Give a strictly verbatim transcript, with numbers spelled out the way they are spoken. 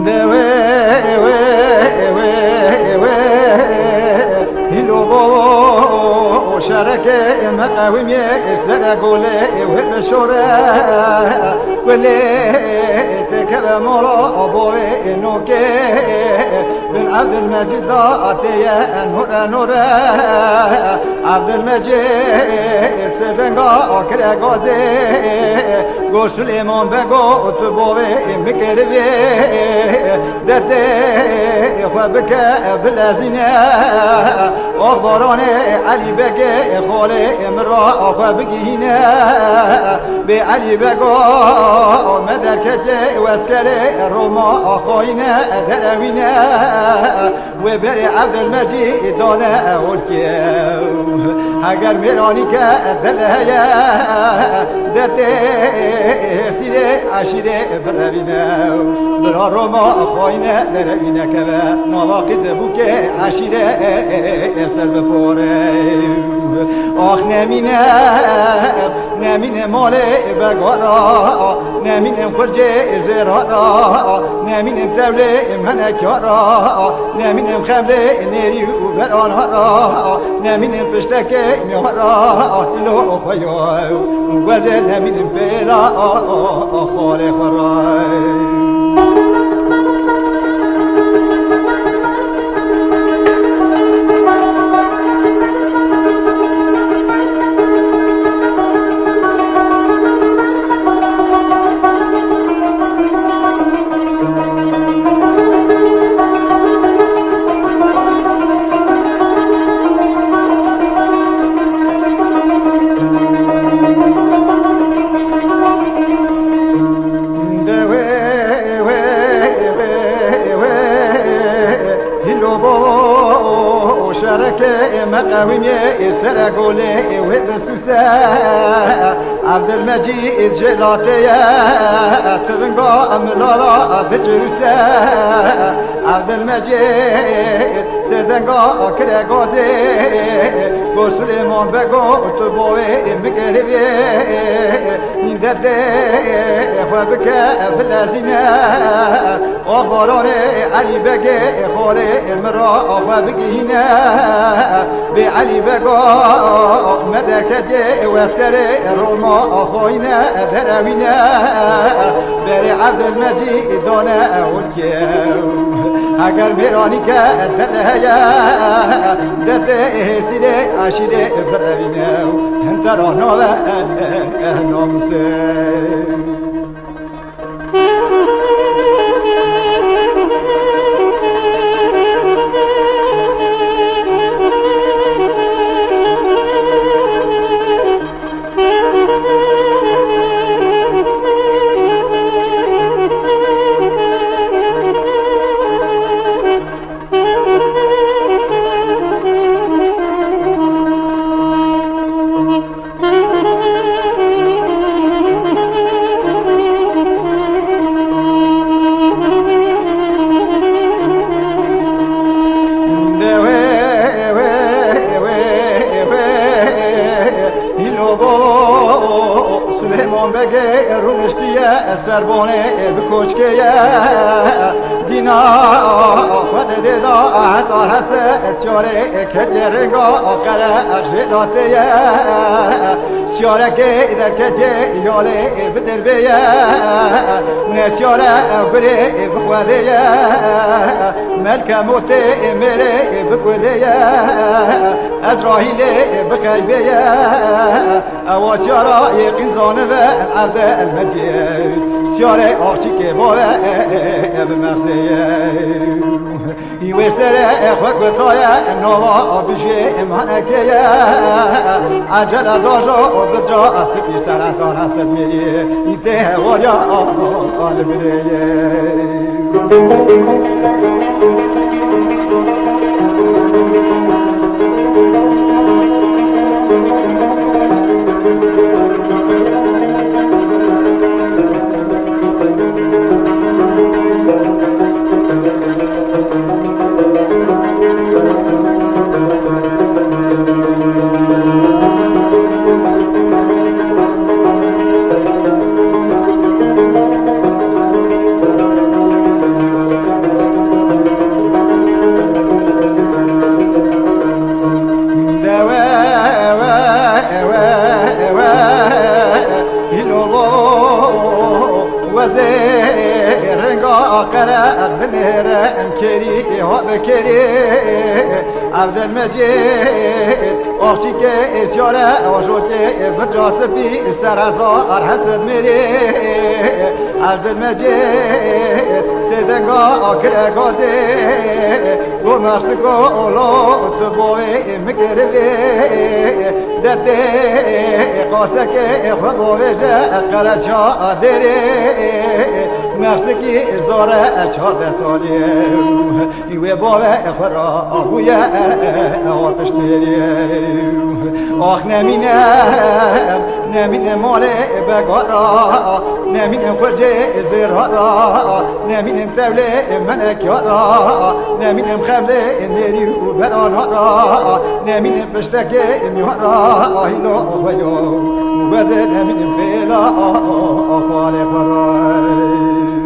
De wê, wê, wê, wê, hîlo bo şerekê me qewimê sere golê wê bişore. Kulê têkeve mala bo wê nokê. Bin Evdilmecîd da têye nore nore. Evdilmecîd sêdenga kire gazê. Go Sulêman Bego tu bo wê bikirivê. Derdê xwe bike bilezîne. Ox baranê Elî Begê xolê min ra xwe bigihîne. Bê Elî Bego me derketê weskerê Roma xayîne derewîne. Wê berê Evdilmecîd dane holkê. Heger mêranî ke dil heye, de tê hêsîrê eşîrê birevîne. Bira Roma xayîne derevîne keve. Nava qîzê bûkê eşîrê ser bipore. Ax nemîne. Nemînim malê begara, nemînim xurcê zêrara, nemînim tevlê menekara, nemînim xemlê nêrî û beranara, nemînim piştekê mîhara, lo xwe yo, wezê nemînim pêla xalê xwe ra. De wê, wê, wê, wê, hîlo bo şerekê me qewimê sere golê wê bisûse. Evdilmecîd jêlatê ye, tivinga milala dicirûse. Evdilmecîd sêdenga kire gazê, go Sulêman Bego tu bo wê bikirivê. Derdê xwe bike bilezîne. Ox baranê Elî Begê xolê min ra xwe bigihîne. Bê Elî Bego me derketê weskerê Roma xayîne derewîne. Berê Evdilmecîd dane holkê. Heger mêranî ke dil heye, de tê hêsîrê eşîrê birevîne. Hintera nave namusê. Hîlo bo Sulêman Begê rûniştiye serbonê bi koçkê ye. Dîna xwe didê da hesar hese, çarê ketiye rênga qere jêlatê ye. Çarekê derketiye yalê bi derbê ye. Ne çare gurê bi xwedê ye. Melke motê mêrê bi kudê ye. Ezrahîlê bi xeybê ye. Ewa çara yê qîzanê ve evde elmecê. Çarê axçikê bave bi mersê. Wê serê xwe kutaye nava bijê manekeye. Ecele dojo bica sipî sere zara sedmêrî. Tê hewariya al bireye. Dewe, we, we, we, îlo, wezê renga qere binêre em kerî, ha bikerî. Evdel Mecid, axçîkê êsyare, ajotê birca sipî, serezar hesed mêrê. Evdel Mecid, sêdenga kire gazê, û mersiko olo tu boyê mikirivê. Detê qasekê xwe bovêje, qereça derê, mersikî zore çardeh salî. Wê bavê xwe ra bûye ewa piştnêrî. Ax nemîne, nemîne malê begara, nemîne xurcê zêrara, nemîne tevlê menekara, nemîne xevlê nêrî û berana ra, nemîne piştekê mîhara, hîlo xwe yo, wezê nemîne bêla xalê xwe ra.